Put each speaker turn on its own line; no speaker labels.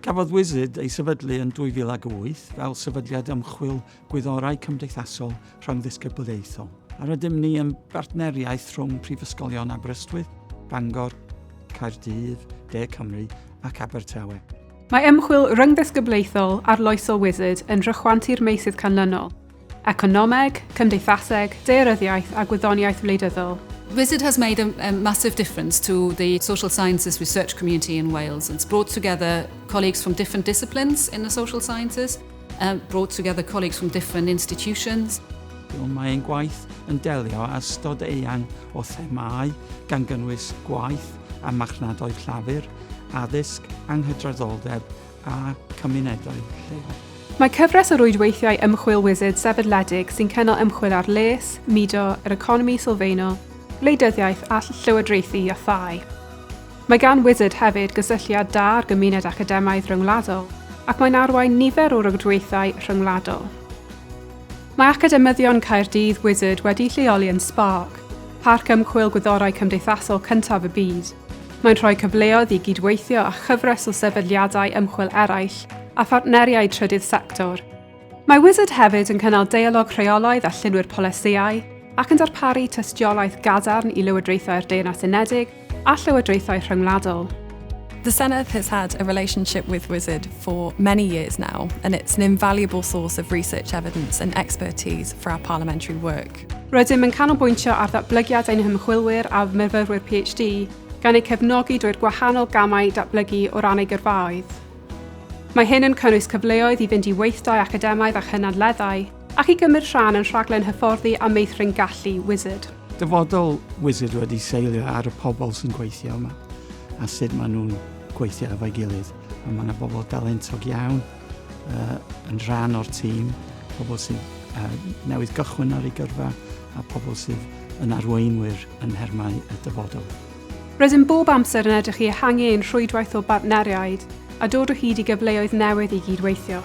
Cafodd WISID ei sefydlu yn 2008 fel sefydliad ymchwil gwyddorau cymdeithasol rhyngddisgyblaethol, a rydym ni yn bartneriaeth rhwng Prifysgolion Aberystwyth, Bangor, Caerdydd, De Cymru ac Abertawe.
Mae ymchwil ryngddisgyblaethol arloesol WISID yn rhychwantu'r meysydd canlynol, Economeg, cymdeithaseg, daearyddiaeth a gwyddoniaeth wleidyddol.
WISID has made a, a massive difference to the social sciences research community in Wales. It's brought together colleagues from different disciplines in the social sciences, brought together colleagues from different institutions.
Mae ein gwaith yn delio â ystod eang o themâu gan gynnwys gwaith a marchnadoedd llafur, addysg, anghydraddoldeb a cymunedau lleol.
Mae cyfres o rwydweithiau ymchwil WISID sefydledig sy'n cynnal ymchwil ar les, mudo, yr economi sylfaenol, gwleidyddiaeth a llywodraethu a thai. Mae gan WISID hefyd gysylltiad da â'r gymuned academaidd ryngwladol ac mae'n arwain nifer o rwydweithiau rhyngwladol. Mae academyddion Caerdydd WISID wedi'u lleoli yn Spark, parc ymchwil gwyddorau cymdeithasol cyntaf y byd. Mae'n rhoi cyfleoedd i gydweithio â chyfres o sefydliadau ymchwil eraill a phartneriaid trydydd sector. Mae WISID hefyd yn cynnal deialog rheolaidd â llunwyr polisïau ac yn darparu tystiolaeth gadarn i lywodraethau'r Deyrnas Unedig a llywodraethau rhyngwladol.
The Senedd has had a relationship with WISID for many years now, and it's an invaluable source of research evidence and expertise for our parliamentary work.
Rydym yn canolbwyntio ar ddatblygiad ein hymchwilwyr a myfyrwyr PhD, gan eu cefnogi drwy'r gwahanol gamau datblygu o ran eu gyrfaoedd. Mae hyn yn cynnwys cyfleoedd i fynd i weithdai academaidd a chynadleddau, ac i gymryd rhan yn rhaglen hyfforddi a meithrin gallu WISID.
Dyfodol WISID wedi seilio ar y pobl sy'n gweithio yma a sut maen nhw'n gweithio efo'i gilydd. A mae yna bobl dalentog iawn uh, yn rhan o'r tîm, pobl sydd uh, newydd gychwyn ar ei gyrfa a pobl sydd yn arweinwyr yn nhermau y dyfodol.
Rydym bob amser yn edrych i ehangu ein rhwydwaith o bartneriaid a dod o hyd i gyfleoedd newydd i gydweithio.